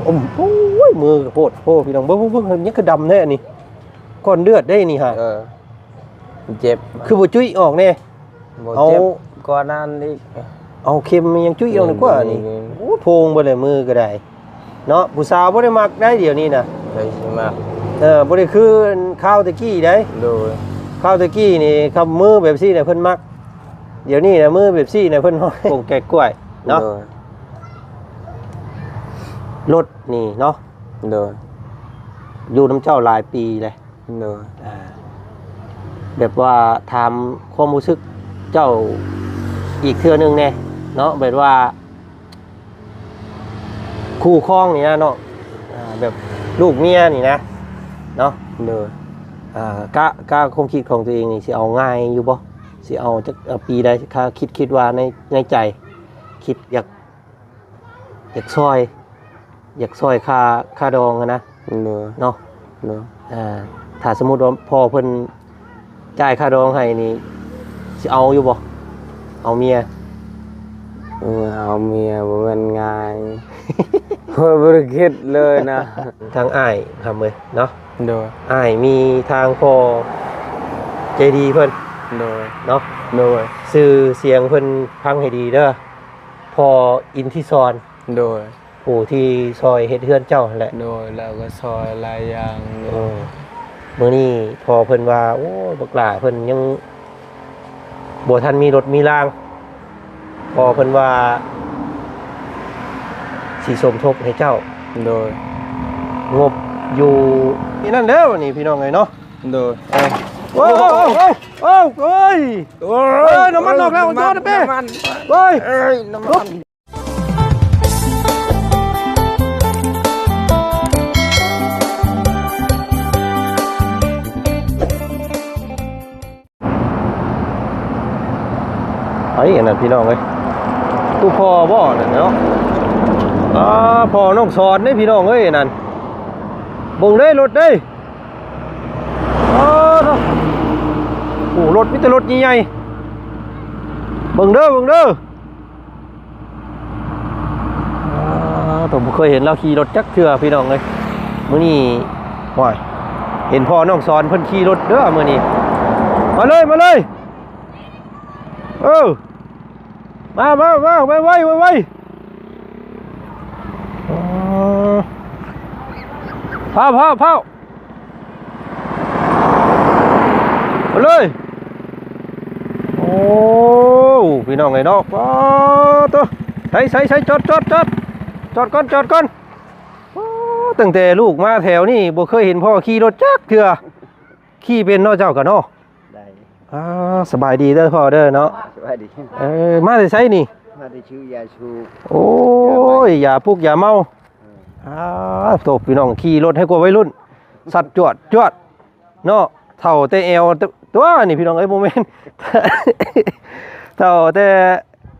ໂອ້ຍ ມືກະໂພດໂພ ພີ່ນ້ອງ ເບິ່ງ ເບິ່ງ ເບິ່ງ ຍັງຄືດຳແທ້ນີ້ ກ້ອນເລືອດເດ້ນີ້ຫາ. ເອີ ເຈັບ ຄືບໍ່ຈຸ້ຍອອກແດ່? ບໍ່ ເຈັບກ່ວານັ້ນອີກ ເອົາເຂັມຍັງຈຸ້ຍອອກດີກວ່ານີ້. ໂອ້ ໂພງເບິດແລ້ວມືກະໄດ້ເນາະ. ຜູ້ສາວບໍ່ໄດ້ມັກໄດ໋ດຽວນີ້ນະ ໃຜຊິມັກ. ເອີ ບໍ່ໄດ້ຄືຄາວແຕ່ກີ້ໄດ໋. ໂດຍ ຄາວແຕ່ກີ້ນີ້ ຄຳມືແບບຊີ້ນະເພິ່ນມັກ ດຽວນີ້ນະມືແບບຊີ້ນະເພິ່ນຮ້ອງ ໂກງແກະກ້ວຍເນາະ. ໂດຍ ລົດນີ້ເນາະ. ໂດຍ ຢູ່ນຳເຈົ້າຫຼາຍປີແລ້ວ. ໂດຍ ອ່າ ແບບວ່າຖາມຄວາມຮູ້ສຶກເຈົ້າອີກເທື່ອໜຶ່ງແດ່ເນາະ ແບບວ່າ ຄູ່ຄອງນີ້ນະເນາະ ອ່າ ແບບລູກເມຍນີ້ນະເນາະ. ໂດຍ ອ່າ ກະ ກະຄວາມຄິດຂອງຕົວເອງນີ້ ຊິເອົາງ່າຍຢູ່ບໍ່? ຊິເອົາຈັກ ເອົາປີໃດ? ຄາ ຄິດ ຄິດວ່າໃນ ໃນໃຈ ຄິດຢາກ ຢາກຊ່ອຍ ຢາກຊ່ອຍຄ່າ ຄ່າດອງຫັ້ນນະ. ໂດຍ ເນາະ. ໂດຍ ອ່າ ຖ້າສົມມຸດວ່າພໍ່ເພິ່ນ ຈ່າຍຄ່າດອງໃຫ້ນີ້ ຊິເອົາຢູ່ບໍ່? ເອົາເມຍ? ໂອ້ຍ ເອົາເມຍບໍ່ແມ່ນງ່າຍ ຂ້ອຍບໍ່ໄດ້ຄິດເລີຍນະ. ທາງອ້າຍຄຳເອີຍເນາະ. ໂດຍ ອ້າຍມີທາງພໍ່ໃຈດີເພິ່ນ. ໂດຍ ເນາະ. ໂດຍ ຊື່ສຽງເພິ່ນຟັງໃຫ້ດີເດີ ພໍ່ອິນທິສອນ. ໂດຍ ຜູ້ທີ່ຊ່ອຍເຮັດເຮືອນເຈົ້າຫັ້ນແຫຼະ. ໂດຍ ແລ້ວກໍຊ່ອຍຫຼາຍຢ່າງ. ເອີ ມື້ນີ້ພໍ່ເພິ່ນວ່າ ໂອ້ ບັກຫຼ້າເພິ່ນຍັງບໍ່ທັນມີລົດມີລາງ. ພໍ່ເພິ່ນວ່າຊິສົມທົບໃຫ້ເຈົ້າ. ໂດຍ ງົບຢູ່ນີ້ນັ້ນເດີ ນີ້ພີ່ນ້ອງເອີຍເນາະ. ໂດຍ ໂອ້ ໂອ້ ໂອ້ຍ ໂອ້ຍ ນ້ຳມັນອອກແລ້ວ ນ້ຳມັນ ໂອ້ຍ ນ້ຳມັນ. ໄອ້ ອັນນັ້ນພີ່ນ້ອງເອີຍ ຄືພໍ່ບໍ່ນັ້ນເນາະ. ອ່າ ພໍ່ນ້ອງສອນເດ້ພີ່ນ້ອງເອີຍ ອັນນັ້ນ ເບິ່ງເດ້ລົດເດ້. ອ້າ ໂອ້ ລົດມີແຕ່ລົດໃຫຍ່ໆ ເບິ່ງເດີ ເບິ່ງເດີ. ອ່າ ໂຕ ບໍ່ເຄີຍເຫັນລາວຂີ່ລົດຈັກເທື່ອພີ່ນ້ອງເອີຍ. ມື້ນີ້ ໂອ້ຍ ເຫັນພໍ່ນ້ອງສອນເພິ່ນຂີ່ລົດເດີມື້ນີ້. ມາເລີຍ ມາເລີຍ ເອີ ມາ ມາ ມາ ໄວໆ ໄວໆ. ອໍ ພ້າວ ພ້າວ ພ້າວ. ໄປເລີຍ. ໂອ້ ພີ່ນ້ອງເອີຍເນາະ ປາດໂທ້ ໃສ ໃສ ໃສ ຈອດ ຈອດ ຈອດ ຈອດກ່ອນ ຈອດກ່ອນ. ໂອ້ ຕັ້ງແຕ່ລູກມາແຖວນີ້ ບໍ່ເຄີຍເຫັນພໍ່ຂີ່ລົດຈັກເທື່ອ. ຂີ່ເປັນເນາະເຈົ້າກະເນາະ. ໄດ້ ອ່າ ສະບາຍດີເດີພໍ່ເດີເນາະ. ສະບາຍດີ. ເອີ ມາແຕ່ໃສນີ້? ມາແຕ່ຊື້ຢາສູບ. ໂອ້ຍ ຢາປຸກຢາເມົາ. ເອີ ອ່າ ໂທ້ ພີ່ນ້ອງ ຂີ່ລົດໃຫ້ກວ່າໄວລຸ້ນ ສັດຈວດຈວດເນາະ. ເຖົ້າແຕ່ແອວຕົວະນີ້ພີ່ນ້ອງເອີຍ ບໍ່ແມ່ນ ເຖົ້າແຕ່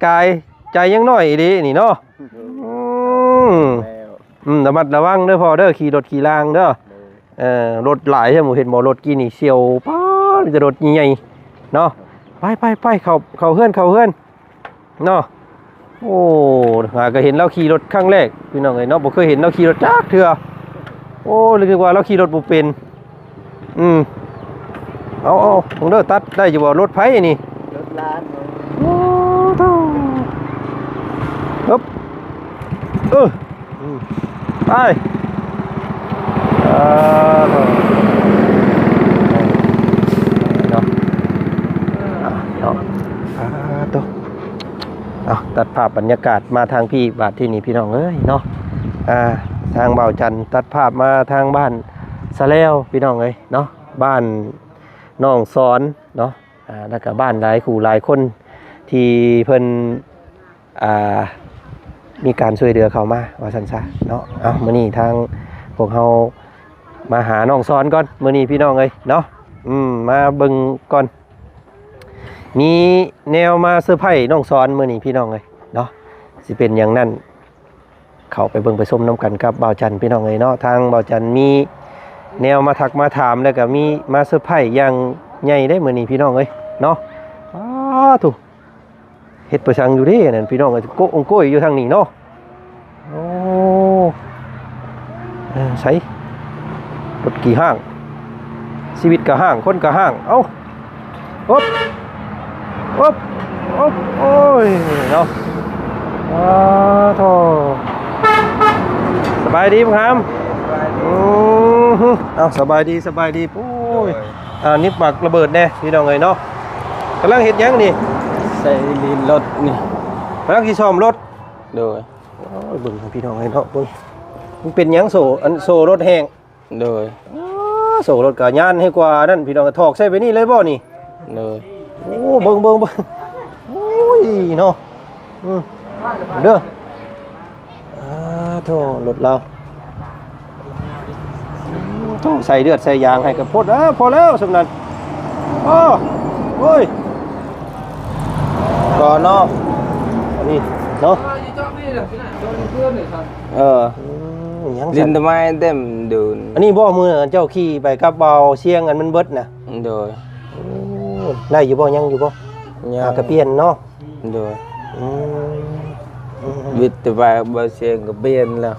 ກາຍ ໃຈຍັງນ້ອຍອີ່ຫຼີນີ້ເນາະ. ອືມ ແລ້ວ ອືມ ລະມັດລະວັງເດີພໍ່ເດີ ຂີ່ລົດຂີ່ລາງເດີ. ໂດຍ ເອີ ລົດຫຼາຍແທ້ ເຫັນບໍ່ ລົດກີ້ນີ້ສ່ຽວ ປາດ ມີແຕ່ລົດໃຫຍ່ໆເນາະ. ໄປໆໆ ເຂົ້າ ເຂົ້າເຮືອນ ເຂົ້າເຮືອນເນາະ. ໂອ້ ຫາກະເຫັນລາວຂີ່ລົດຄັ້ງແລກພີ່ນ້ອງເອີຍເນາະ ບໍ່ເຄີຍເຫັນລາວຂີ່ລົດຈັກເທື່ອ. ໂອ້ ນຶກວ່າລາວຂີ່ລົດບໍ່ເປັນ. ອືມ ເອົາ ເອົາ ເບິ່ງເດີ ຕັດໄດ້ຢູ່ບໍ່? ລົດໃຜນີ້? ລົດຫຼານ. ໂອ້ ໂທ້ ຮຶບ ເອີ ອືມ ໄປ ເອີ ເນາະ ເນາະ ອ່າ ໂທ້ ເອົາ ຕັດພາບບັນຍາກາດມາທາງພີ້ບາດທີນີ້ ພີ່ນ້ອງເອີຍເນາະ. ອ່າ ທາງບ່າວຈັນຕັດພາບມາທາງບ້ານສະແລວ ພີ່ນ້ອງເອີຍເນາະ ບ້ານນ້ອງສອນເນາະ. ອ່າ ແລ້ວກະບ້ານຫຼາຍຄູ່ຫຼາຍຄົນທີ່ເພິ່ນ ອ່າ ມີການຊ່ວຍເຫຼືອເຂົ້າມາວ່າຊັ້ນຊະເນາະ. ເອົາ ມື້ນີ້ທາງພວກເຮົາມາຫານ້ອງສອນກ່ອນ ມື້ນີ້ພີ່ນ້ອງເອີຍເນາະ. ອືມ ມາເບິ່ງກ່ອນ ມີແນວມາເຊີໄພນ້ອງສອນມື້ນີ້ພີ່ນ້ອງເອີຍເນາະ. ຊິເປັນຫຍັງນັ້ນ ເຂົ້າໄປເບິ່ງໄປຊົມນຳກັນກັບບ່າວຈັນ ພີ່ນ້ອງເອີຍເນາະ. ທາງບ່າວຈັນມີແນວມາທັກມາຖາມ ແລ້ວກະມີມາເຊີໄພຢ່າງໃຫຍ່ເດ້ມື້ນີ້ ພີ່ນ້ອງເອີຍເນາະ. ອ້າ ໂທ້ ເຮັດປະສັງຢູ່ເດ້ນັ້ນ ພີ່ນ້ອງເອີຍ ໂກະອົງໂກຍຢູ່ທາງນີ້ເນາະ. ໂອ້ ເອີ ໃສ ລົດຂີ້ຮ້າງ ຊີວິດກໍຮ້າງ ຄົນກໍຮ້າງ ເອົ້າ ອົບ ອົບ ອົບ ໂອ້ຍເນາະ ອາໂທ້ ສະບາຍດີບັກຫາມ ອື ເອົ້າ ສະບາຍດີ ສະບາຍດີ ໂອ້ຍ ໂດຍ ອ່າ ນິບໝາກລະເບີດແດ່ພີ່ນ້ອງເອີຍເນາະ ກຳລັງເຮັດຫຍັງນີ້? ໃສ່ລີນລົດນີ້ ກຳລັງຊິສ້ອມລົດ ໂດຍ ໂອ້ຍ ເບິ່ງພີ່ນ້ອງເອີຍເນາະ ເບິ່ງ ມັນເປັນຫຍັງໂສ້ ອັນໂສ້ລົດແຫ້ງ ໂດຍ ອໍ ໂສ້ລົດກະຍານໃຫ້ກວ່ານັ້ນ ພີ່ນ້ອງ ຖອກໃສ່ໄປນີ້ເລີຍບໍ່ນີ້? ໂດຍ ໂອ້ ເບິ່ງ ເບິ່ງ ເບິ່ງ ໂອ້ຍເນາະ ອື ເດີ ອາໂທ້ ລົດລາວ ໂທ້ ໃສ່ເລືອດໃສ່ຢາງໃຫ້ກະໂພດ ເອີ ພໍແລ້ວສ່ຳນັ້ນ ໂອ້ ໂອ້ຍ ກໍເນາະ ອັນນີ້ເນາະ ເອີ ອື ຫຍັງ ລິນ ສະ ໄມ້ເຕັມດູນ ອັນນີ້ບໍ່ ມື້ເຈົ້າຂີ່ໄປກັບບ່າວຊຽງ ອັນມັນເບິດນະ? ໂດຍ ໂອ້ ໄດ້ຢູ່ບໍ່? ຍັງຢູ່ບໍ່? ຍັງ ຫາກະປ່ຽນເນາະ ໂດຍ ອືມ ອືມ ວິດແຕ່ວ່າບ່າວຊຽງກະປ່ຽນແລ້ວ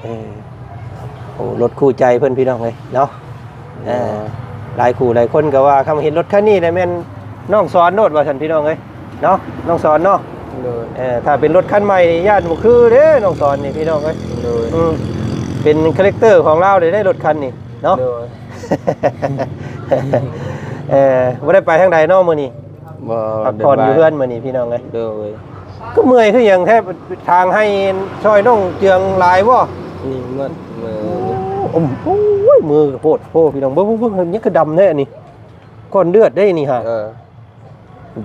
ເອີ ໂອ້ ລົດຄູ່ໃຈເພິ່ນພີ່ນ້ອງເອີຍເນາະ ເອີ ໂດຍ ຫຼາຍຄູ່ຫຼາຍຄົນກະວ່າ ຄັນເຫັນລົດຄັນນີ້ແລ້ວແມ່ນນ້ອງສອນໂລດວ່າຊັ້ນພີ່ນ້ອງເອີຍ ເນາະ ນ້ອງສອນເນາະ ໂດຍ ເອີ ຖ້າເປັນລົດຄັນໃໝ່ນີ້ຢ້ານບໍ່ຄືເດ້ ນ້ອງສອນນີ້ພີ່ນ້ອງເອີຍ ໂດຍ ອືມ ເປັນຄາແຣັກເຕີຂອງລາວເດ້ ລົດຄັນນີ້ເນາະ ໂດຍ ເອີ ບໍ່ໄດ້ໄປທາງໃດເນາະມື້ນີ້? ບໍ່ ພັກຜ່ອນຢູ່ເຮືອນມື້ນີ້ພີ່ນ້ອງເອີຍ ໂດຍ ຄືເມື່ອຍຄືຫຍັງແທ້ ທາງໃຫ້ຊ່ອຍນ້ອງເຈືອງຫຼາຍບໍ່? ນີ້ໝົດມື ໂອ້ ໂອ້ຍ ມືກະໂພດໂພພີ່ນ້ອງ ເບິ່ງ ເບິ່ງ ເບິ່ງ ຍັງກະດຳແທ້ນີ້ ກ້ອນເລືອດເດ້ນີ້ຫາ ເອີ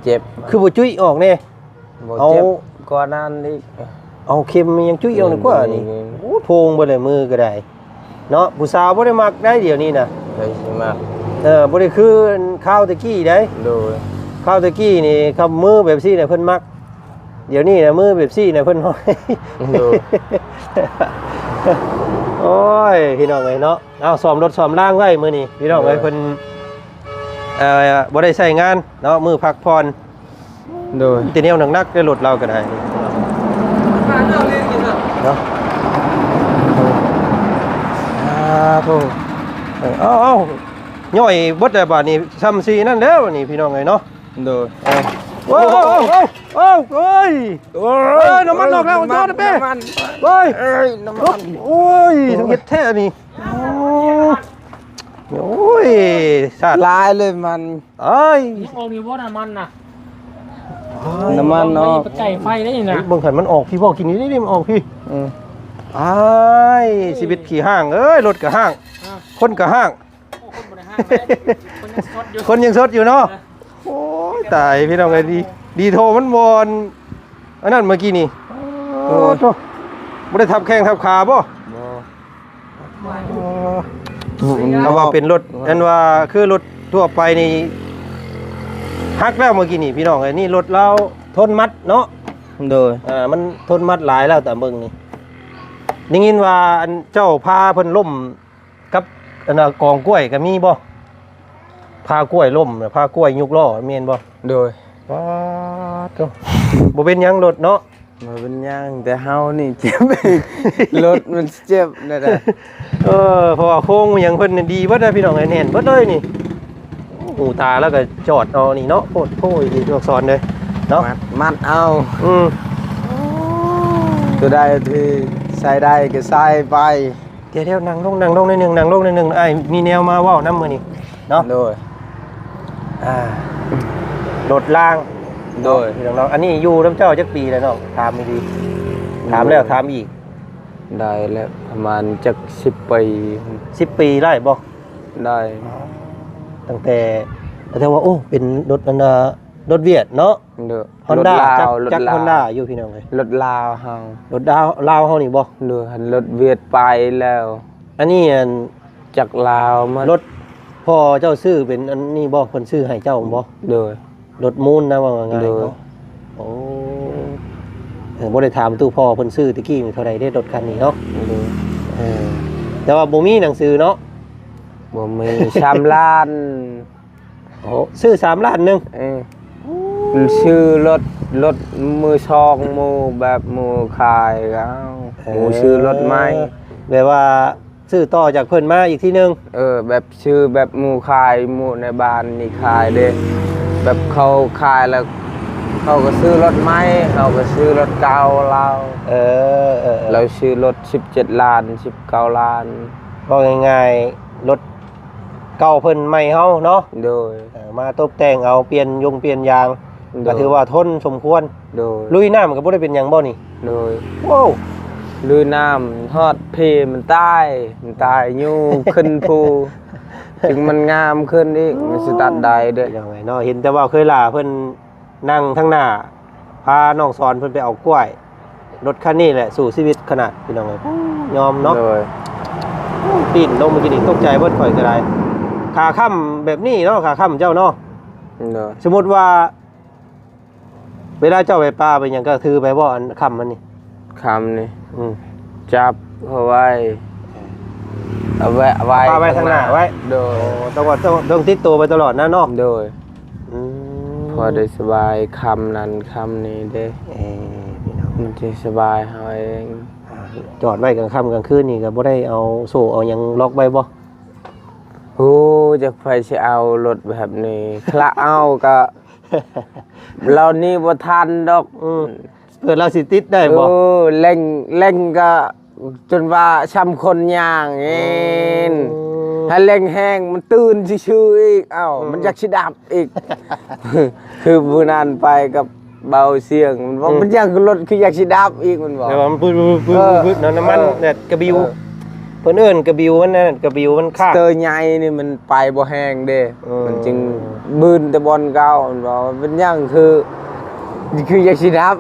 ເຈັບ ຄືບໍ່ຈຸ້ຍອອກແດ່? ບໍ່ ເອົາ ເຈັບກວ່ານັ້ນອີກ ເອົາເຂັມຫຍັງຈຸ້ຍອອກດີກວ່ານີ້ ໂອ້ ໂພງເບິດເລີຍມືກະໄດ້ເນາະ ຜູ້ສາວບໍ່ໄດ້ມັກໄດ໋ດຽວນີ້ນະ ໃຜຊິມັກ ເອີ ບໍ່ໄດ້ຄືຄາວແຕ່ກີ້ໄດ໋ ໂດຍ ຄາວແຕ່ກີ້ນີ້ຄັນມືແບບຊີ້ນະເພິ່ນມັກ ດຽວນີ້ນະມືແບບຊີ້ນະເພິ່ນ ໂດຍ ໂອ້ຍ ພີ່ນ້ອງເອີຍເນາະ ເອົາ ສ້ອມລົດສ້ອມລາງໄວ້ມື້ນີ້ ພີ່ນ້ອງເອີຍ ໂດຍ ເພິ່ນ ເອີ ບໍ່ໄດ້ໃຊ້ງານເນາະ ມື້ພັກຜ່ອນ ໂດຍ ມີແຕ່ແນວໜັກໆ ໃນລົດລາວກະໄດ້ເນາະ ອາໂທ້ ເອົາໆ ຍ່ອຍເບິດແລ້ວບາດນີ້ ຊ່ຳຊິນັ້ນແລ້ວນີ້ ພີ່ນ້ອງເອີຍເນາະ ໂດຍ ໂອ້ ໂອ້ ໂອ້ຍ ໂອ້ຍ ນ້ຳມັນອອກແລ້ວ ນ້ຳມັນ ໂອ້ຍ ນ້ຳມັນ ໂອ້ຍ ເຮັດແທ້ນີ້ ໂອ້ຍ ສາດຫຼາຍເລີຍມັນ ເອີຍ ຍັງອອກຢູ່ບໍ່ນ້ຳມັນນະ? ນ້ຳມັນອອກ ໄປໄກ່ໄຟໄດ້ນີ້ນະ ເບິ່ງຫັ້ນມັນອອກພີ້ບໍ່ ກິນນີ້ ນີ້ມັນອອກພີ້ ອື ອ້າຍ ຊີວິດຂີ້ຮ້າງເອີຍ ລົດກະຮ້າງ ອາ ຄົນກະຮ້າງ ໂອ້ ຄົນບໍ່ໄດ້ຮ້າງເດ້ ຄົນຍັງສົດຢູ່ ຄົນຍັງສົດຢູ່ເນາະ ເອີ ໂອ້ຍ ຕາຍ ພີ່ນ້ອງເອີຍ ດີ ດີໂທມັນບໍ່ ອັນນັ້ນເມື່ອກີ້ນີ້ ໂອ້ ໂອ້ ໂທ້ ບໍ່ໄດ້ທັບແຂ້ງທັບຂາບໍ່? ບໍ່ ເອີ ເຂົາວ່າເປັນລົດ ອັນວ່າຄືລົດທົ່ວໄປນີ້ຫັກແລ້ວເມື່ອກີ້ນີ້ ພີ່ນ້ອງເອີຍ ນີ້ລົດລາວທົນມັດເນາະ ໂດຍ ເອີ ມັນທົນມັດຫຼາຍແລ້ວ ຕາມເບິ່ງນີ້ ໄດ້ຍິນວ່າອັນເຈົ້າພາເພິ່ນລົ້ມ ກັບອັນນ່າກອງກ້ວຍກະມີບໍ່? ພາກ້ວຍລົ້ມ ພາກ້ວຍຍຸກລໍ້ແມ່ນບໍ່? ໂດຍ ປາດໂທ້ ບໍ່ເປັນຫຍັງລົດເນາະ ບໍ່ເປັນຫຍັງ ແຕ່ເຮົານີ້ເຈັບ ລົດມັນເຈັບແນວໃດ ເອີ ເພາະວ່າໂຄງຫຍັງເພິ່ນນີ້ດີເບິດເດ້ພີ່ນ້ອງເອີຍ ແໜ້ນເບິດເລີຍນີ້ ຫູຕາລາວກະຈອດເອົານີ້ເນາະ ໂພດໂພອີ່ຫຼີ ລູກສອນເດີເນາະ ມັດ ມັດເອົາ ອືມ ໂຕໃດທີ່ໃສ່ໄດ້ກະໃສ່ໄປ. ດຽວໆ ນັ່ງລົງ ນັ່ງລົງໜ້ອຍໜຶ່ງ ນັ່ງລົງໜ້ອຍໜຶ່ງ ອ້າຍມີແນວມາເວົ້ານຳມື້ນີ້ເນາະ ໂດຍ ອ່າ ລົດລາງ ໂດຍ ເນາະ ພີ່ນ້ອງເນາະ ອັນນີ້ຢູ່ນຳເຈົ້າຈັກປີແລ້ວນ້ອງ? ຖາມດີໆ ຖາມແລ້ວຖາມອີກ ໄດ້ແລ້ວປະມານຈັກສິບປີ ສິບປີໄດ້ບໍ່? ໄດ້ ຕັ້ງແຕ່ ແຕ່ວ່າ ໂອ້ ເປັນລົດອັນນ່າ ລົດຫວຽດເນາະ ໂດຍ ຮອນດ້າ ຈັກ ຈັກຮອນດ້າຢູ່ພີ່ນ້ອງເອີຍ ລົດລາວເຮົາ ລົດລາວ ລາວເຮົານີ້ບໍ່? ໂດຍ ລົດຫວຽດໄປແລ້ວ ອັນນີ້ອັນ ຈັກລາວມາ ລົດພໍ່ເຈົ້າຊື້ເປັນອັນນີ້ບໍ່? ເພິ່ນຊື້ໃຫ້ເຈົ້າບໍ່? ໂດຍ ລົດມູນນະ ເວົ້າງ່າຍໆ ໂດຍ ເນາະ ໂອ້ ເອີ ບໍ່ໄດ້ຖາມຕູ້ພໍ່ເພິ່ນຊື້ແຕ່ກີ້ນີ້ເທົ່າໃດເດ້ ລົດຄັນນີ້ເນາະ ໂດຍ ເອີ ແຕ່ວ່າບໍ່ມີໜັງສືເນາະ ບໍ່ມີ ສາມລ້ານ ໂອ້ ຊື້ສາມລ້ານໜຶ່ງ ເອີ ຊື້ລົດ ລົດມືສອງ ໝູ່ແບບໝູ່ຂາຍເອົາ ເອີ ໝູ່ຊື້ລົດໃໝ່ ແບບວ່າ ຊື້ຕໍ່ຈາກເພິ່ນມາອີກທີໜຶ່ງ. ເອີ ແບບຊື້ແບບໝູ່ຂາຍ ໝູ່ໃນບ້ານນີ້ຂາຍເດ້ ແບບເຂົາຂາຍແລ້ວ ເຂົາກໍຊື້ລົດໃໝ່ ເຮົາກໍຊື້ລົດເກົ່າລາວ. ເອີ ເອີ ເອີ ລາວຊື້ລົດສິບເຈັດລ້ານ ສິບເກົ້າລ້ານ. ເວົ້າງ່າຍໆ ລົດເກົ່າເພິ່ນໃໝ່ເຮົາເນາະ. ໂດຍ ເອີ ມາຕົບແຕ່ງເອົາ ປ່ຽນຍົງປ່ຽນຢາງ ໂດຍ ກໍຖືວ່າທົນສົມຄວນ. ໂດຍ ລຸຍນ້ຳກໍບໍ່ໄດ້ເປັນຫຍັງບໍ່ນີ້? ໂດຍ ໂອ້ ລຸຍນ້ຳຮອດພີ້ມັນຕາຍ ມັນຕາຍຢູ່ຂຶ້ນພູ ຈຶ່ງມັນງາມຂຶ້ນອີກ ມັນສະຕັດໄດ້ເດ້. ເນາະ ເຫັນແຕ່ວ່າເຄີຍຫຼ້າເພິ່ນນັ່ງທາງໜ້າ ພານ້ອງສອນເພິ່ນໄປເອົາກ້ວຍ ລົດຄັນນີ້ແຫຼະສູ້ຊີວິດຂະໜາດ ພີ່ນ້ອງເອີຍ. ຍອມເນາະ. ໂດຍ ປີ້ນລົງມື້ກີ້ນີ້ຕົກໃຈເບິດຂ້ອຍກໍໄດ້. ຂາຄ່ຳແບບນີ້ເນາະ ຂາຄ່ຳເຈົ້າເນາະ. ໂດຍ ສົມມຸດວ່າ ເວລາເຈົ້າໄປປ່າໄປຫຍັງ ກໍຖືໄປບໍ່ ອັນຄ້ຳມັນນີ້? ຄ້ຳນີ້ ອືມ ຈັບເຂົາໄວ້ ເອົາໄວ້ ເອົາໄວ້ ປາໄວ້ທາງໜ້າໄວ້. ໂດຍ ໂອ້ ຕ້ອງວ່າ ຕ້ອງ ຕ້ອງຕິດໂຕໄປຕະຫຼອດນະເນາະ. ໂດຍ ອືມ ພໍໄດ້ສະບາຍ ຄ້ຳນັ້ນຄ້ຳນີ້ເດ້. ເອີ ພີ່ນ້ອງ ມັນຊິສະບາຍເຮົາເອງ. ອ່າ ຈອດໄວ້ກາງຄ່ຳກາງຄືນນີ້ ກໍບໍ່ໄດ້ເອົາໂສ້ເອົາຫຍັງລັອກໄວ້ບໍ່? ໂອ້ ຈັກໃຜຊິເອົາລົດແບບນີ້ ຄະເອົາກໍ ລາວໜີບໍ່ທັນດອກ. ອືມ ເພື່ອລາວຊິຕິດໄດ້ບໍ່? ເອີ ເລັ່ງ ເລັ່ງກໍຈົນວ່າຊ່ຳຄົນຍ່າງເອງ. ອືມ ຖ້າເລັ່ງແຮງມັນຕື່ນຊື່ໆອີກ ເອົ້າ ອືມ ມັນຢາກຊິດັບອີກ. ຄືມື້ນັ້ນໄປກັບ ເບົາສຽງ ມັນວ່າ ອືມ ມັນຍັງ ລົດຄືຢາກຊິດັບອີກ ມັນວ່າ ແບບວ່າມັນປຶດໆໆໆ ເອີ ເນາະ ນ້ຳມັນ ເອີ ແບບກະບິວ ເອີ ເພິ່ນເອີ້ນກະບິວມັນນັ້ນ ກະບິວມັນຄ້າງ. ສະເຕີໃຫຍ່ນີ້ມັນໄປບໍ່ແຮງເດ້ ອືມ ມັນຈຶ່ງບືນແຕ່ບ່ອນເກົ່າ ມັນວ່າ ມັນເປັນຫຍັງຄື ຄືຢາກຊິດັບ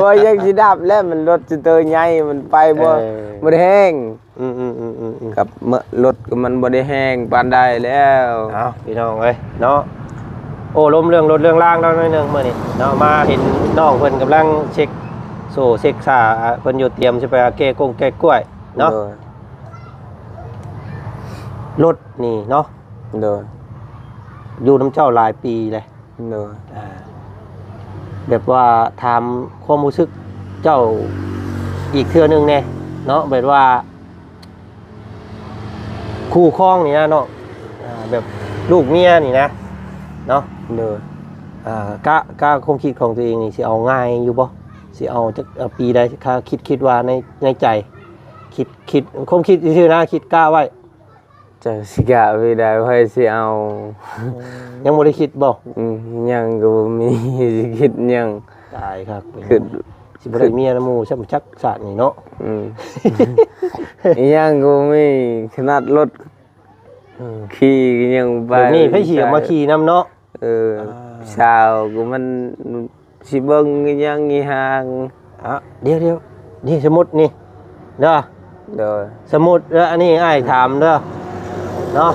ວ່າຢາກຊິດັບແລ້ວ ມັນລົດສະເຕີໃຫຍ່ ມັນໄປບໍ່ ເອີ ບໍ່ໄດ້ແຮງ. ອືມໆໆໆໆ ກັບເມາະລົດກໍມັນບໍ່ໄດ້ແຮງປານໃດແລ້ວ. ເອົ້າ ພີ່ນ້ອງເອີຍເນາະ ໂອ້ລົມເລື່ອງລົດເລື່ອງລາງແລ້ວໜ້ອຍໜຶ່ງມື້ນີ້ເນາະ ມາເຫັນນ້ອງເພິ່ນກຳລັງເຊັກໂສ້ເຊັກສາ ເພິ່ນຢູ່ ຕຽມຊິໄປຫາແກ່ກົງແກ່ກ້ວຍເນາະ. ໂດຍ ລົດນີ້ເນາະ ໂດຍ ຢູ່ນຳເຈົ້າຫຼາຍປີແລ້ວ. ໂດຍ ອ່າ ແບບວ່າຖາມຄວາມຮູ້ສຶກເຈົ້າອີກເທື່ອໜຶ່ງແດ່ເນາະ ແບບວ່າຄູ່ຄອງນີ້ນະເນາະ ອ່າ ແບບລູກເມຍນີ້ນະເນາະ. ໂດຍ ອ່າ ກະ ກະຄວາມຄິດຂອງຕົວເອງນີ້ຊິເອົາງ່າຍຢູ່ບໍ່? ຊິເອົາຈັກ ເອົາປີໃດ? ຄະ ຄິດ ຄິດວ່າໃນ ໃນໃຈ ຄິດ ຄິດ ຄວາມຄິດຊື່ໆນະ ຄິດກະໄວ້. ຈັກຊິກະໄປໄດ້ ໃຜຊິເອົາ ອືມ ຍັງບໍ່ໄດ້ຄິດບໍ່? ອືມ ຍັງກໍບໍ່ມີ ຊິຄິດຫຍັງ ຕາຍຄັກ ຄິດ ຊິບໍ່ໄດ້ເມຍນຳໝູ່ຊ້ຳຈັກຊາດນີ້ເນາະ. ອືມ ອີຫຍັງກໍບໍ່ມີ ຂະໜາດລົດ ອືມ ຂີ່ກໍຍັງໄປ ແບບນີ້ໃຜຊິເອົາມາຂີ່ນຳເນາະ? ເອີ ອ່າ ສາວກໍມັນຊິເບິ່ງອີຫຍັງອີຫຍັງ. ອ່ະ ດຽວໆ ນີ້ ສົມມຸດນີ້ເດີ ໂດຍ ສົມມຸດເດີ ອັນນີ້ອ້າຍຖາມເດີເນາະ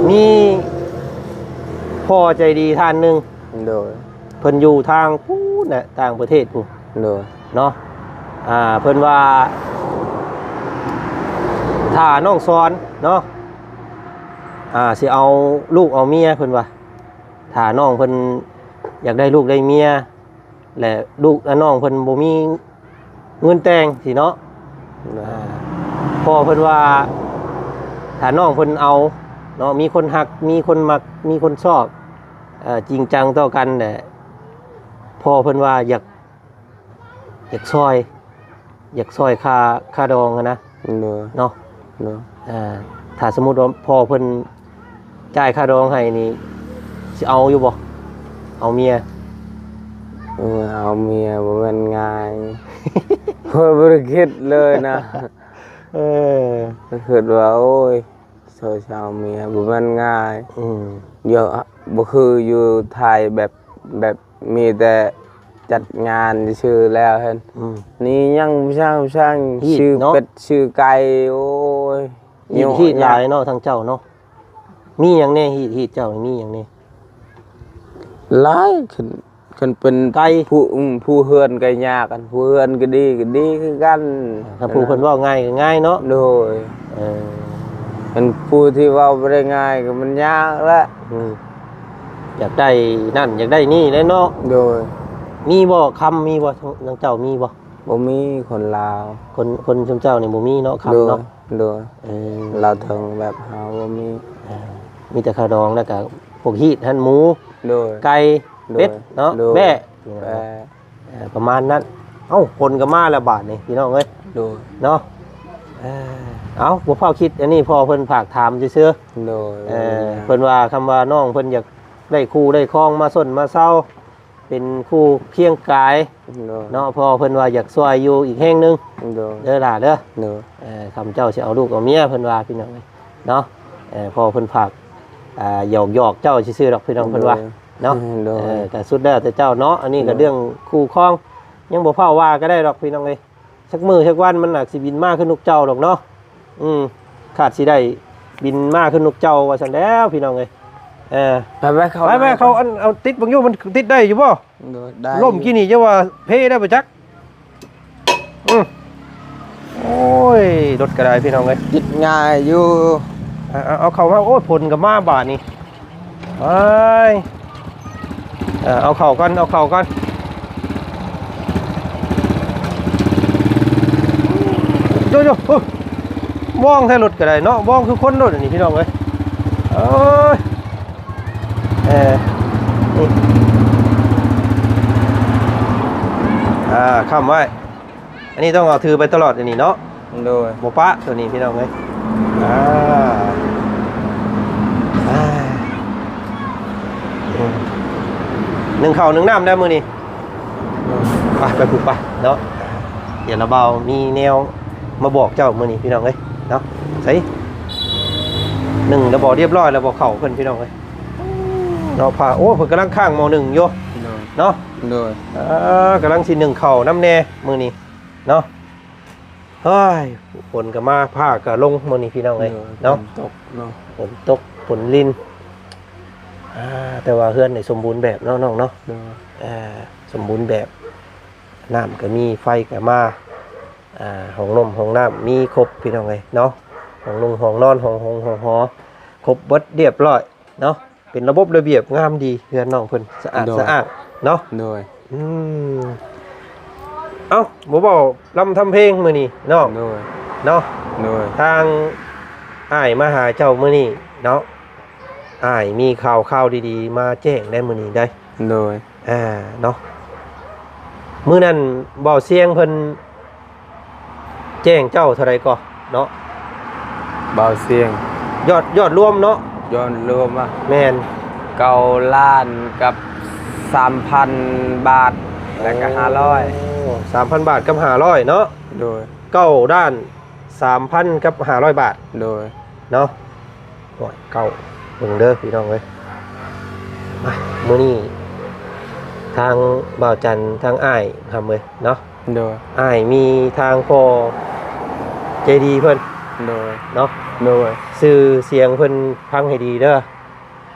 ມີພໍ່ໃຈດີທ່ານໜຶ່ງ ໂດຍ ເພິ່ນຢູ່ທາງພຸ້ນແຫຼະ ຕ່າງປະເທດພຸ້ນ ໂດຍ ເນາະ ອ່າ ເພິ່ນວ່າ ຖ້ານ້ອງສອນເນາະ ອ່າ ຊິເອົາລູກເອົາເມຍ ເພິ່ນວ່າ ຖ້ານ້ອງເພິ່ນຢາກໄດ້ລູກໄດ້ເມຍ ແລະ ລູກ ອາ ນ້ອງເພິ່ນບໍ່ມີເງິນແຕ່ງຊີ້ເນາະ ໂດຍ ອ່າ ພໍ່ເພິ່ນວ່າ ຖ້ານ້ອງເພິ່ນເອົາເນາະ ມີຄົນຮັກ ມີຄົນມັກ ມີຄົນຊອບ ເອີ ຈິງຈັງຕໍ່ກັນແຫຼະ ພໍ່ເພິ່ນວ່າຢາກ ຢາກຊ່ອຍ ຢາກຊ່ອຍຄ່າ ຄ່າດອງຫັ້ນນະ ໂດຍ ເນາະ ໂດຍ ອ່າ ຖ້າສົມມຸດວ່າພໍ່ເພິ່ນຈ່າຍຄ່າດອງໃຫ້ນີ້ ຊິເອົາຢູ່ບໍ່? ເອົາເມຍ ເອີ ເອົາເມຍບໍ່ແມ່ນງ່າຍ ຂ້ອຍບໍ່ໄດ້ຄິດເລີຍນະ ເອີ ຄິດວ່າ ໂອ້ຍ ຊ່ອຍຊາວເມຍບໍ່ແມ່ນງ່າຍ ອືມ ຢູ່ ບໍ່ຄືຢູ່ໄທແບບ ແບບມີແຕ່ຈັດງານຊື່ໆແລ້ວຫັ້ນ ອືມ ນີ້ຍັງຊ່າງ ຊ່າງ ຮີດ ຊື້ ເນາະ ເປັດຊື້ໄກ່ ໂອ້ຍ ຮີດ ຮີດຫຼາຍເນາະ ທາງເຈົ້າເນາະ ມີຫຍັງແດ່ ຮີດ ຮີດເຈົ້ານີ້ມີຫຍັງແດ່? ຫຼາຍ ຄັນ ຄັນເປັນໄກ່ ຜູ້ ອືມ ຜູ້ເຮືອນກໍຍາກ ອັນຜູ້ເຮືອນກໍດີ ກໍດີຄືກັນ ຄັນຜູ້ເພິ່ນເວົ້າງ່າຍກໍງ່າຍເນາະ ໂດຍ ເອີ ຄັນຜູ້ທີ່ເວົ້າບໍ່ໄດ້ງ່າຍກໍມັນຍາກແຫຼະ ອືມ ຢາກໄດ້ນັ້ນ ຢາກໄດ້ນີ້ແຫຼະເນາະ ໂດຍ ມີບໍ່ ຄຳມີບໍ່ ທາງ ທາງເຈົ້າມີບໍ່? ບໍ່ມີ ຄົນລາວ ຄົນ ຄົນຊຸມເຈົ້ານີ້ບໍ່ມີເນາະ ຄຳເນາະ ໂດຍ ໂດຍ ເອີ ລາວເຖິງແບບເຮົາບໍ່ມີ ເອີ ມີແຕ່ເຂົ້າດອງ ແລ້ວກະພວກຮີດຫັ້ນ ໝູ ໂດຍ ໄກ່ ໂດຍ ເປັດເນາະ ໂດຍ ແບ້ ແບ້ ເອີ ປະມານນັ້ນ. ເອົ້າ ຝົນກໍມາແລ້ວບາດນີ້ພີ່ນ້ອງເອີຍ ໂດຍ ເນາະ ເອີ ເອົ້າ ບໍ່ຟ້າວຄິດ ອັນນີ້ພໍ່ເພິ່ນຝາກຖາມຊື່ໆ ໂດຍ ເອີ ເພິ່ນວ່າ ຄຳວ່ານ້ອງເພິ່ນຢາກໄດ້ຄູ່ໄດ້ຄອງມາຊົນມາເຊົາ ເປັນຄູ່ຄຽງກາຍ ໂດຍ ເນາະ ເພາະວ່າເພິ່ນວ່າຢາກຊ່ວຍຢູ່ອີກແຮງໜຶ່ງ ໂດຍ ເດີຫຼ້າເດີ ໂດຍ ເອີ ຄຳເຈົ້າຊິເອົາລູກເອົາເມຍ ເພິ່ນວ່າພີ່ນ້ອງເອີຍເນາະ ເອີ ເພາະເພິ່ນຝາກ ອ່າ ຫຍອກໆເຈົ້າຊື່ໆດອກ ພີ່ນ້ອງເພິ່ນວ່າ ໂດຍ ເນາະ ໂດຍ ເອີ ກໍສຸດແລ້ວແຕ່ເຈົ້າເນາະ ອັນນີ້ກໍ ໂດຍ ເລື່ອງຄູ່ຄອງ ຍັງບໍ່ຟ້າວວ່າກໍໄດ້ດອກ ພີ່ນ້ອງເອີຍ ຈັກມື້ຈັກວັນມັນອາດຊິບິນມາຄືນົກເຈົ້າດອກເນາະ ອືມ ຄາດຊິໄດ້ບິນມາຄືນົກເຈົ້າວ່າຊັ້ນແຫຼ້ວ ພີ່ນ້ອງເອີຍ ເອີ ໄປໆ ເຂົ້າ ໄປໆ ເຂົ້າ ອັນ ເອົາຕິດເບິ່ງຢູ່ ມັນຕິດໄດ້ຢູ່ບໍ່? ໂດຍ ໄດ້ ລົ້ມກີ້ນີ້ ຢ່າວ່າເພໄດ້ບໍ່ຈັກ ອືມ ໂອ້ຍ ລົດກໍໄດ້ພີ່ນ້ອງເອີຍ ຕິດງ່າຍຢູ່ ເອົາ ເອົາເຂົ້າມາ ໂອ້ຍ ຝົນກໍມາບາດນີ້ ໄປ ເອົາເຂົ້າກ່ອນ ເອົາເຂົ້າກ່ອນ ໂຢໆ ເອີ ວອງແທ້ລົດກໍໄດ້ເນາະ ວອງຄືຄົນໂລດອັນນີ້ ພີ່ນ້ອງເອີຍ ເອີຍ ເອີ ນີ້ ອ່າ ຄ້ຳໄວ້ ອັນນີ້ຕ້ອງເອົາຖືໄປຕະຫຼອດອັນນີ້ເນາະ ໂດຍ ບໍ່ປະໂຕນີ້ພີ່ນ້ອງເອີຍ ອ່າ ອ່າ ອືມ ໜຶ້ງເຂົ້າໜຶ້ງນ້ຳແລ້ວມື້ນີ້ ໄປ ໄປພຸ້ນໄປເນາະ ດຽວລະບ່າວມີແນວມາບອກເຈົ້າມື້ນີ້ພີ່ນ້ອງເອີຍເນາະ ໃສ່ ໜຶ້ງລະບໍ່ ຮຽບຮ້ອຍລະບໍ່ ເຂົ້າເພິ່ນພີ່ນ້ອງເອີຍ ເນາະ ພາ ໂອ້ ເພິ່ນກຳລັງຄ້າງໝໍ້ໜຶ້ງຢູ່ ໂດຍ ເນາະ ໂດຍ ເອີ ກຳລັງຊິໜຶ້ງເຂົ້ານຳແດ່ມື້ນີ້ເນາະ ເຮີ້ຍ ຝົນກໍມາ ຟ້າກໍລົງມື້ນີ້ພີ່ນ້ອງເອີຍ ໂດຍ ເນາະ ຝົນຕົກເນາະ ຝົນຕົກຝົນລິນ ອ່າ ແຕ່ວ່າເຮືອນນີ້ສົມບູນແບບເນາະນ້ອງເນາະ ໂດຍ ອ່າ ສົມບູນແບບ ນ້ຳກໍມີ ໄຟກໍມາ ອ່າ ຫ້ອງນົມຫ້ອງນ້ຳມີຄົບພີ່ນ້ອງເອີຍເນາະ ຫ້ອງນຸ່ງຫ້ອງນອນ ຫ້ອງຫົ່ມຫ້ອງຫໍ ຄົບເບິດຮຽບຮ້ອຍເນາະ ເປັນລະບົບລະບຽບງາມດີ ເຮືອນນ້ອງເພິ່ນສະອາດ ໂດຍ ສະອາດເນາະ ໂດຍ ອືມ ເອົ້າ ບໍ່ເວົ້າລຳທຳເພງມື້ນີ້ນ້ອງ ໂດຍ ເນາະ ໂດຍ ທາງອ້າຍມາຫາເຈົ້າມື້ນີ້ເນາະ ອ້າຍມີຂ່າວຄາວດີໆມາແຈ້ງໄດ໋ມື້ນີ້ໄດ໋ ໂດຍ ອ່າ ເນາະ ມື້ນັ້ນບ່າວຊຽງເພິ່ນ ແຈ້ງເຈົ້າເທົ່າໃດກໍເນາະ ບ່າວຊຽງ ຍອດ ຍອດລວມເນາະ ຍອດລວມ ອ່າ ແມ່ນ ເກົ້າລ້ານກັບສາມພັນບາດ ແລ້ວກໍຫ້າຮ້ອຍ ໂອ້ ສາມພັນບາດກັບຫ້າຮ້ອຍເນາະ ໂດຍ ເກົ້າລ້ານສາມພັນກັບຫ້າຮ້ອຍບາດ ໂດຍ ເນາະ ຮ້ອຍເກົ້າ ເບິ່ງເດີພີ່ນ້ອງເອີຍ ມາ ມື້ນີ້ທາງບ່າວຈັນ ທາງອ້າຍຄຳເອີຍເນາະ ໂດຍ ອ້າຍມີທາງພໍ່ໃຈດີເພິ່ນ ໂດຍ ເນາະ ໂດຍ ຊື່ສຽງເພິ່ນຟັງໃຫ້ດີເດີ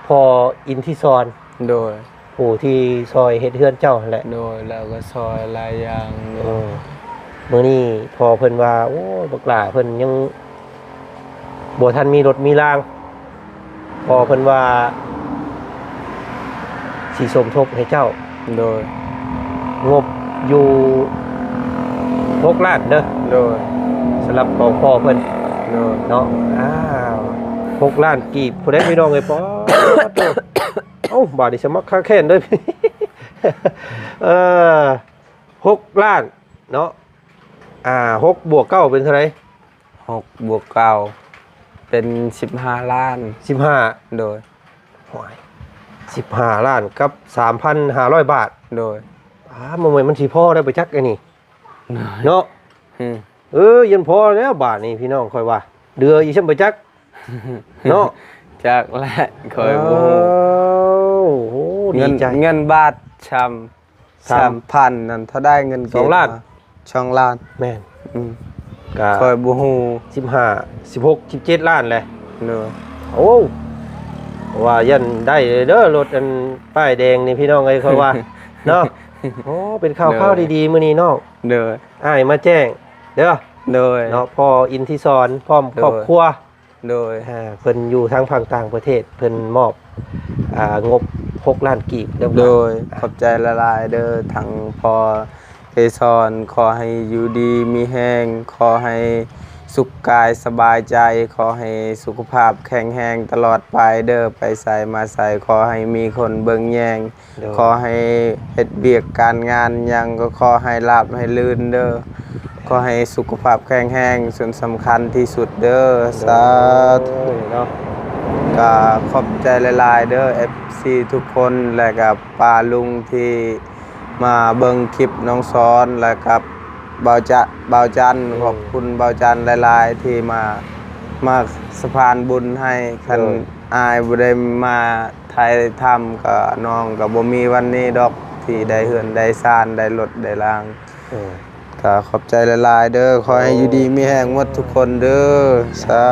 ພໍ່ອິນທິສອນ ໂດຍ ຜູ້ທີ່ຊ່ອຍເຮັດເຮືອນເຈົ້າຫັ້ນແຫຼະ ໂດຍ ແລ້ວກໍຊ່ອຍຫຼາຍຢ່າງ ເອີ ມື້ນີ້ພໍ່ເພິ່ນວ່າ ໂອ້ຍ ບັກຫຼ້າເພິ່ນຍັງບໍ່ທັນມີລົດມີລາງ ພໍ່ເພິ່ນວ່າຊິສົມທົບໃຫ້ເຈົ້າ ໂດຍ ງົບຢູ່ຫົກລ້ານເດີ ໂດຍ ສຳລັບຂອງພໍ່ເພິ່ນ ໂດຍ ເນາະ ອ້າວ ຫົກລ້ານກີບພຸ້ນເດ້ພີ່ນ້ອງເອີຍ ປາດໂທ້ ເອົ້າ ບາດນີ້ສະໝັກຄາແຄ້ນເດີ ເອີ ຫົກລ້ານເນາະ ອ່າ ຫົກບວກເກົ້າເປັນເທົ່າໃດ? ຫົກບວກເກົ້າເປັນສິບຫ້າລ້ານ ສິບຫ້າ ໂດຍ ໂອ້ຍ ສິບຫ້າລ້ານກັບສາມພັນຫ້າຮ້ອຍບາດ ໂດຍ ອ້າ ບໍ່ແມ່ນມັນຊິພໍໄດ້ປະຈັກອັນນີ້ ໂດຍ ເນາະ ອືມ ເອີ ຢ້ານພໍແລ້ວບາດນີ້ພີ່ນ້ອງ ຂ້ອຍວ່າເຫຼືອອີກຊ່ຳປະຈັກ ເນາະ ຈັກແຫຼະ ຂ້ອຍບໍ່ຮູ້ ໂອ້ໂຫ ເງິນ ດີໃຈ ເງິນບາດຊ່ຳ ສາມ ສາມພັນນັ້ນເທົ່າໃດເງິນກີບ? ສອງລ້ານ ສອງລ້ານ ແມ່ນ ອືມ ກະຂ້ອຍບໍ່ຮູ້ ສິບຫ້າ ສິບຫົກ ສິບເຈັດລ້ານແຫຼະ ໂດຍ ໂອ້ ວ່າຢ້ານໄດ້ເດີ ລົດອັນປ້າຍແດງນີ້ພີ່ນ້ອງເອີຍ ຂ້ອຍວ່າເນາະ ໂອ້ ເປັນຂ່າວ ໂດຍ ຂ່າວດີໆມື້ນີ້ນ້ອງ ໂດຍ ອ້າຍມາແຈ້ງເດີ ໂດຍ ເນາະ ພໍ່ອິນທິສອນ ພ້ອມ ໂດຍ ຄອບຄົວ ໂດຍ ອ່າ ເພິ່ນຢູ່ທາງຝັ່ງຕ່າງປະເທດ ເພິ່ນມອບ ອ່າ ງົບຫົກລ້ານກີບເລີຍ ໂດຍ ອ່າ ຂອບໃຈຫຼາຍໆເດີ ທັງພໍ່ເກສອນ ຂໍໃຫ້ຢູ່ດີມີແຮງ ຂໍໃຫ້ ສຸກກາຍສະບາຍໃຈ, ຂໍໃຫ້ສຸຂະພາບແຂງແຮງຕະຫຼອດໄປເດີ, ໄປໃສມາໃສຂໍໃຫ້ມີຄົນເບິ່ງແຍງ, ໂດຍ ຂໍໃຫ້ເຮັດວຽກການງານຫຍັງກໍຂໍໃຫ້ລາບໃຫ້ລື່ນເດີ, ຂໍໃຫ້ສຸຂະພາບແຂງແຮງ, ສ່ວນສຳຄັນທີ່ສຸດເດີ, ໂດຍ ສາທຸເນາະ. ກໍຂອບໃຈຫຼາຍໆເດີ ເອັຟຊີທຸກຄົນ ແລະກໍປ້າລຸງທີ່ ມາເບິ່ງຄລິບນ້ອງສອນ ແລະກັບບ່າວຈະ ບ່າວຈັນ. ໂດຍ ຂອບຄຸນບ່າວຈັນຫຼາຍໆ ທີ່ມາ ມາສະພານບຸນໃຫ້. ຄັນ ໂດຍ ອ້າຍບໍ່ໄດ້ມາຖ່າຍທຳ ກໍນ້ອງກໍບໍ່ມີວັນນີ້ດອກ ທີ່ໄດ້ເຮືອນໄດ້ຊານ ໄດ້ລົດໄດ້ລາງ. ໂດຍ ກໍຂອບໃຈຫຼາຍໆເດີ. ໂອ້ ຂໍໃຫ້ຢູ່ດີມີແຮງໝົດທຸກຄົນເດີ. ສາ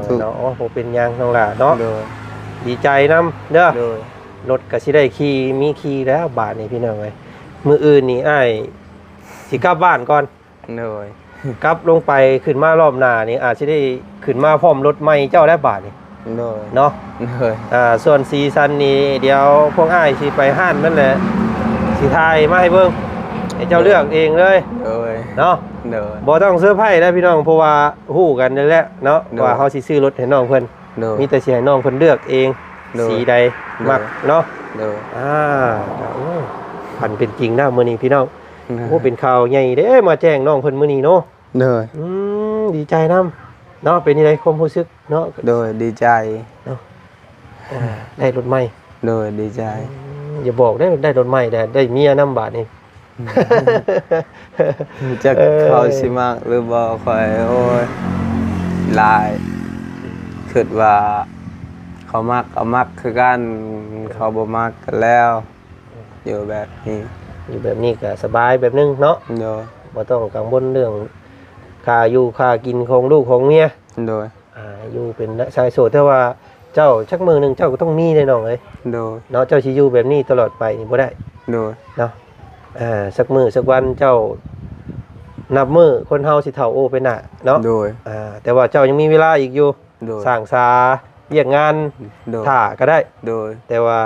ທຸ ເນາະ. ໂອ້ ບໍ່ເປັນຫຍັງນ້ອງຫຼ້າເນາະ. ໂດຍ ດີໃຈນຳເດີ. ໂດຍ ລົດກໍຊິໄດ້ຂີ່ ມີຂີ່ແລ້ວບາດນີ້ພີ່ນ້ອງເອີຍ. ມື້ອື່ນນີ້ອ້າຍຊິກັບບ້ານກ່ອນ. ໂດຍ ກັບລົງໄປ ຂຶ້ນມາຮອບໜ້ານີ້ ອາດຊິໄດ້ຂຶ້ນມາພ້ອມລົດໃໝ່ເຈົ້າແລ້ວບາດນີ້. ໂດຍ ເນາະ. ໂດຍ ອ່າ ສ່ວນສີສັນນີ້ ດຽວພວກອ້າຍຊິໄປຮ້ານມັນແຫຼະ ຊິຖ່າຍມາໃຫ້ເບິ່ງ ໃຫ້ເຈົ້າເລືອກເອງເລີຍ. ໂດຍ ເນາະ. ໂດຍ ບໍ່ຕ້ອງເຊີໄພນະພີ່ນ້ອງ ເພາະວ່າຮູ້ກັນນັ້ນແຫຼະເນາະ. ໂດຍ ວ່າເຮົາຊິຊື້ລົດໃຫ້ນ້ອງເພິ່ນ. ໂດຍ ມີແຕ່ຊິໃຫ້ນ້ອງເພິ່ນເລືອກເອງ. ໂດຍ ສີໃດ ໂດຍ ມັກເນາະ. ໂດຍ ອ່າ ໂອ້ ຝັນເປັນຈິງແລ້ວມື້ນີ້ພີ່ນ້ອງ. ໂດຍ ໂອ້ ເປັນຂ່າວໃຫຍ່ເດ້ ມາແຈ້ງນ້ອງເພິ່ນມື້ນີ້ເນາະ. ໂດຍ ອືມ ດີໃຈນຳເນາະ. ເປັນຈັ່ງໃດຄວາມຮູ້ສຶກເນາະ? ໂດຍ ດີໃຈເນາະ. ອ່າ ໄດ້ລົດໃໝ່. ໂດຍ ດີໃຈ. ອືມ ຢ່າບອກເດີ ໄດ້ລົດໃໝ່ແລ້ວ ໄດ້ເມຍນຳບາດນີ້. ຈັກ ເອີ ເຂົາຊິມັກຫຼືບໍ່ ຂ້ອຍ ໂອ້ຍ ຫຼາຍ ຄິດວ່າເຂົາມັກກໍມັກຄືກັນ, ເຂົາບໍ່ມັກກໍແລ້ວ. ຢູ່ແບບນີ້ ຢູ່ແບບນີ້ກໍສະບາຍແບບໜຶ່ງເນາະ. ໂດຍ ບໍ່ຕ້ອງກັງວົນເລື່ອງຄ່າຢູ່ຄ່າກິນຂອງລູກຂອງເມຍ. ໂດຍ ອ່າ ຢູ່ເປັນຊາຍໂສດ ແຕ່ວ່າເຈົ້າ ຈັກມື້ໜຶ່ງເຈົ້າກໍຕ້ອງມີເດ້ນ້ອງເອີຍ. ໂດຍ ເນາະ ເຈົ້າຊິຢູ່ແບບນີ້ຕະຫຼອດໄປນີ້ບໍ່ໄດ້. ໂດຍ ເນາະ. ເອີ ສັກມື້ສັກວັນເຈົ້າ ນັບມື້ຄົນເຮົາຊິເຖົ້າໂອໄປໜ້າເນາະ. ໂດຍ ອ່າ ແຕ່ວ່າເຈົ້າຍັງມີເວລາອີກຢູ່. ໂດຍ ສ້າງສາວຽກງານ ໂດຍ ຖ້າກໍໄດ້. ໂດຍ ແຕ່ວ່າ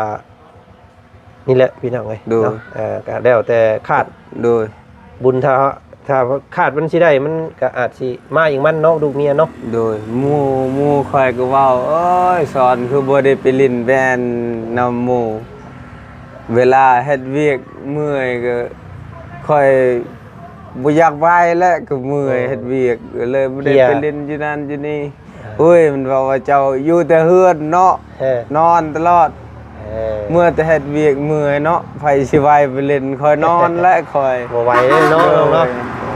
ນີ້ແຫຼະພີ່ນ້ອງເອີຍ ໂດຍ ເນາະ. ເອີ ກໍແລ້ວແຕ່ຄາດ ໂດຍ ບຸນ ຖ້າ ຖ້າຄາດມັນຊິໄດ້ ມັນກໍອາດຊິມາອີກມັນເນາະ ລູກເມຍເນາະ. ໂດຍ ໝູ່ ໝູ່ຂ້ອຍກໍເວົ້າ ໂອ້ຍ ສອນ ຄືບໍ່ໄດ້ໄປຫຼິ້ນແບນນຳໝູ່ ເວລາເຮັດວຽກເມື່ອຍກໍ ຂ້ອຍບໍ່ຢາກໄປແຫຼະ ກໍເມື່ອຍ ເອີ ເຮັດວຽກ ກໍເລີຍບໍ່ໄດ້ ເພຍ ໄປຫຼິ້ນຢູ່ນັ້ນຢູ່ນີ້. ເອີ ໂອ້ຍ ມັນເວົ້າວ່າເຈົ້າຢູ່ແຕ່ເຮືອນເນາະ ເອີ ນອນຕະຫຼອດ ເອີ ເມື່ອແຕ່ເຮັດວຽກເມື່ອຍເນາະ ໃຜຊິໄຫວໄປຫຼິ້ນ ຂ້ອຍນອນແຫຼະຂ້ອຍ ບໍ່ໄຫວເດ້ເນາະ ໂດຍ ນ້ອງເນາະ.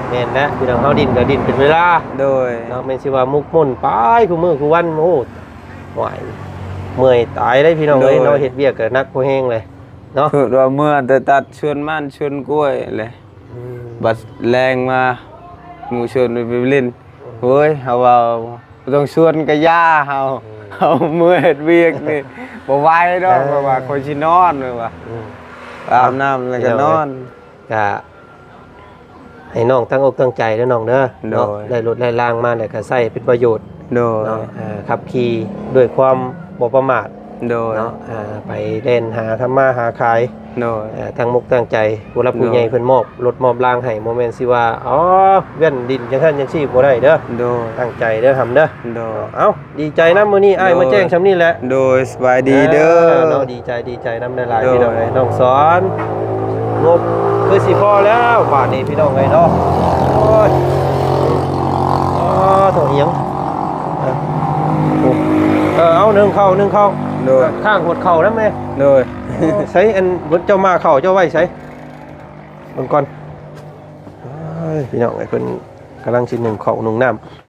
ແມ່ນແຫຼະ ພີ່ນ້ອງເຮົາດິ້ນກໍດິ້ນເປັນເວລາ ໂດຍ ເນາະ. ແມ່ນຊິວ່າໝົກໝຸ່ນໄປຄູ່ມື້ຄູ່ວັນ ໂອ້ ຫວາຍ ເມື່ອຍຕາຍເດ້ພີ່ນ້ອງເອີຍ ໂດຍ ເນາະ. ເຮັດວຽກກໍໜັກພໍແຮງເລີຍເນາະ ຄືວ່າເມື່ອແຕ່ຕັດສວນມັນສວນກ້ວຍແຫຼະ. ອືມ ບັດແລງມາ ໝູ່ຊວນໄປຫຼິ້ນ ອືມ ໂອ້ຍ ເຮົາເວົ້າ ບໍ່ຕ້ອງຊວນກະຢ່າເຮົາ ອືມ ເຮົາເມື່ອຍເຮັດວຽກນີ້ ບໍ່ໄຫວດອກ ເອີ ແບບວ່າຂ້ອຍຊິນອນ ແບບວ່າ ອືມ ອາບນ້ຳແລ້ວກໍນອນ. ກະໃຫ້ນ້ອງຕັ້ງອົກຕັ້ງໃຈເດີນ້ອງເດີ ໂດຍ ເນາະ ໄດ້ລົດໄດ້ລາງມາແລ້ວກໍໃຊ້ເປັນປະໂຫຍດ ໂດຍ ເນາະ ເອີ ຂັບຂີ່ດ້ວຍຄວາມບໍ່ປະໝາດ ໂດຍ ເນາະ ເອີ ໄປແລ່ນຫາທຳມາຫາຂາຍ ໂດຍ ເອີ ຕັ້ງອົກຕັ້ງໃຈ ຜູ້ຫຼັກຜູ້ໃຫຍ່ ໂດຍ ເພິ່ນມອບລົດມອບລາງໃຫ້ ບໍ່ແມ່ນຊິວ່າ ອໍ ແວ່ນດິນຈັ່ງຊັ້ນຈັ່ງຊີ້ບໍ່ໄດ້ເດີ ໂດຍ ຕັ້ງໃຈເດີ ຫຳເດີ ໂດຍ ເນາະ. ເອົ້າ ດີໃຈນຳ ມື້ນີ້ອ້າຍ ໂດຍ ມາແຈ້ງຊ່ຳນີ້ແຫຼະ ໂດຍ ສະບາຍດີເດີ ເອີ ເນາະ ດີໃຈ ດີໃຈນຳຫຼາຍໆ ໂດຍ ພີ່ນ້ອງເອີຍ ນ້ອງສອນ ງົບຄືຊິພໍແລ້ວບາດນີ້ ພີ່ນ້ອງເອີຍເນາະ. ໂອ້ຍ ອໍ ໂທ້ ອີ່ຫຍັງ ເອີ ເອົາ ໜຶ້ງເຂົ້າ ໜຶ້ງເຂົ້າ ໂດຍ ຂ້າງຫົດເຂົ້ານຳແມ່ ໂດຍ ໃສ ອັນ ເຈົ້າມາເຂົ້າເຈົ້າໄວ້ໃສ ເບິ່ງກ່ອນ. ເອີຍ ພີ່ນ້ອງເອີຍ ເພິ່ນກຳລັງຊິໜຶ້ງເຂົ້າໜຶ້ງນ້ຳ.